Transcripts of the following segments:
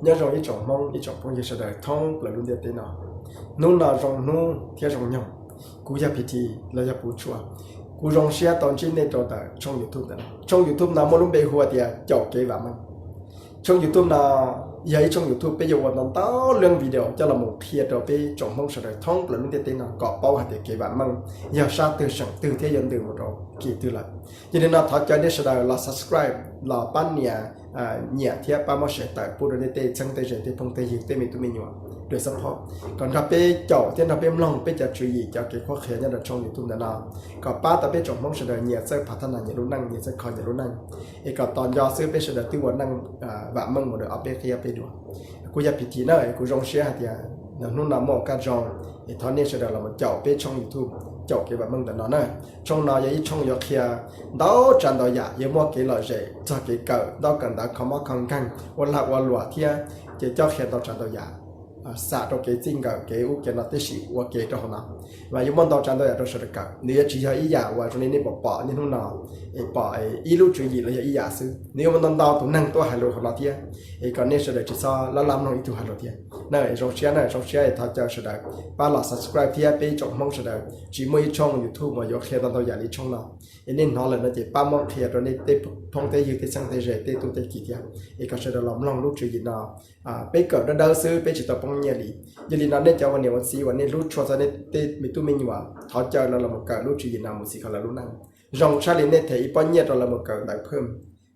Nyob zoo ib tsoom Hmoob, ib tsoom phooj ywg sawv daws thoob plaws lub ntiaj teb no. Hnub no zoo hnub thiab zoo nyoog, kuv yog P T los yog Puv Tshuaj. Kuv zoo siab tau ntsib nej rau ntawm tshooj YouTube ntawm no. Tshooj YouTube no muaj lub npe hu tias Caum Kev Vam Meej. Tshooj YouTube no yog ib tshooj YouTube peb yuav ua ntau ntau lub video coj los mus qhia rau peb tsoom Hmoob sawv daws thoob plaws lub ntiaj teb no kom paub hais tias kev vam meej yog sab twg seem twg thiab yuav ntws mus rau kev twg lawm. Yog li no thov caw nej sawv daws los subscribe, los pab nias nyiam thiab pab muab share tawm pub rau nej tej txheeb tej ze, tej phooj tej ywg, tej me tub me nyuam, rau support kom nrog peb caum thiab nrog peb mloog peb cov tswv yim, cov kev qhuab qhia nyob rau tshooj YouTube ntawm no, kom pab tau peb tsoom Hmoob sawv daws nyias txawj phav thab nas, nyias lub neej, nyias txawj kho nyias lub neej, es kom tos nco xwb peb sawv daws twb ua neej vam meej mus rau ob peb qib ob peb duas. Kuv yog P T na, es kuv zoo siab hais tias hnub no muaj ua kaj zoo, es thov nej sawv daws los mus caum peb tshooj YouTube Caum Kev Vam Meej ntawm no na. Tshooj no yog ib tshooj yuav qhia ntau tsav ntau yam, yuav muaj kev lom zem txog kev kawm, ntau kawm ntawv, kho mob kho nkeeg, ua lag ua luam thiab ces coj qhia ntau tsav ntau yam xam rau kev txij nkawm kev ub kev no tib si ua ke rau hauv no. Mas yuav muaj ntau tsav ntau yam rau sawv daws kawm. Nws yuav tsis yog ib yam uas zoo li nej pom pom niaj hnub no, es pom ib lub tswv yim los yog ib yam xwb. Nws yuav muaj ntau ntau tus neeg tuaj hais lus hauv no thiab, es kom nej sawv daws tsis txhob laj laj mloog ib tug hais lus thiab na. Zoo siab na, zoo siab es thov caw sawv daws pab los subscribe thiab. Peb tsoom Hmoob sawv daws tsis muaj ib tshooj YouTube uas yuav qhia tau ntau yam li tshooj no, es nej hnov lawm no ces pab muab qhia rau nej tej phooj tej ywg, tej txheeb tej ze, tej tub tej ki thiab, es kom sawv daws los mloog lub tswv yim no. Peb kawm dawb dawb xwb, peb tsis tau poob nyiaj li. Yog li no nej cov ua niam ua txiv uas nej hlub tshua txog nej tej me tub me nyuam, thov caw lawv los mus kawm lub tswv yim no mus xis kho lawv lub neej. Zoo tshaj li nej them ib pob nyiaj rau lawv mus kawm ntawv phwm,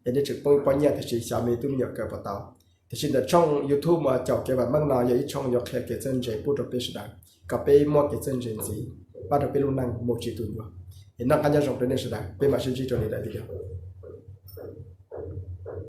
es nej tseem poob ib pob nyiaj, tiam sis xyov me tub me nyuam kawm puas tau. Tiam sis ntawm tshooj YouTube uas Caum Kev Vam Meej no yog ib tshooj yuav qhia kev txawj ntse pub rau peb sawv daws, kom peb muaj kev txawj ntse ntxiv, pab rau peb lub neej mus tsis tu ncua. Es noj qab nyob zoo rau nej sawv daws, peb mam sib ntsib rau lwm daim video.